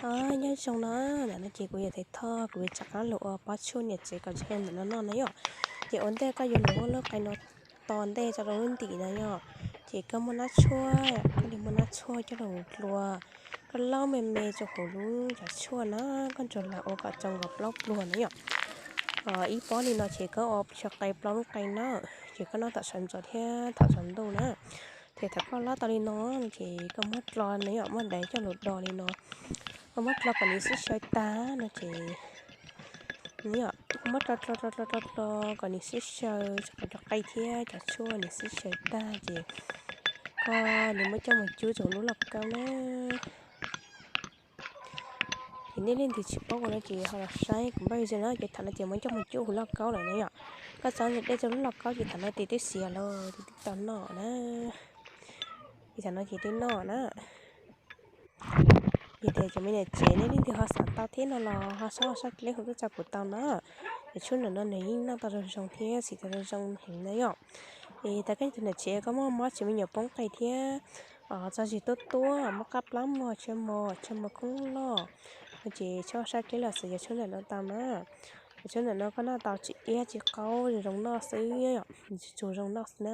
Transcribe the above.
Nyob zoo no, ntawm no ces kuv yog Thaiv Thoj, kuv yuav rov qab los ua pob tshuaj niam tsev kom zoo ntawm no noj na yom. Ces ua ntej koj yuav los muab lub qe no tos ntej tso rau lub ntim no yom. Ces koj muab nab tshuaj, koj li muab nab tshuaj coj los dlua, koj laub me me rau hauv lub cov tshuaj na, koj ntsuas lam ua kom tsoo nkaus plaub pluag na yom. Ib pob li no ces koj ua xyaw qe plaub lub qe na, ces koj noj tom sawv ntxov thiab tom tsaus ntuj na. Ces thaum koj laub tau li no, ces koj muab dlo no yom, muab daim coj los do li no, koj muab dlo kom nws sib xyaw tag no ces, no yom, koj muab dlo dlo dlo dlo dlo dlo kom nws sib xyaw, kom cov qe thiab cov tshuaj nws sib xyaw tag ces koj li muab coj mus cub rau lub lauj kaub na. Ces nej leej twg tsis paub ua no ces ho los saib kuv npaj ze na, ces thaum no ces muab coj mus cub hauv lauj kaub lawm na yom. Koj txhob ntxuav dej rau lub lauj kaub ces thaum no ces twb siav lawm ces twb tau noj na. Ces thaum no ces twb noj na. Yog tias cov me niam tsev nej leej twg ho xav tau thiab no los ho sab sab dleb hu tuaj rau kuv tau na. Cov tshuaj ntawm no nws yeej noj tau zoo zoo thiab siv tau zoo zoo heev na yom. Es thaum koj yog tus niam tsev koj muaj mob tsis me nyuam poob qe thiab txo zis tuab tuab, mob qab plab mog, tshav mos, tshav mos koob loj, no ces txhob sab dleb los xav cov tshuaj ntawm no tau na. Cov tshuaj ntawm no koj noj tau tsis iab tsis qaub, zoo zoo noj xwb, tsuas zoo noj xwb na.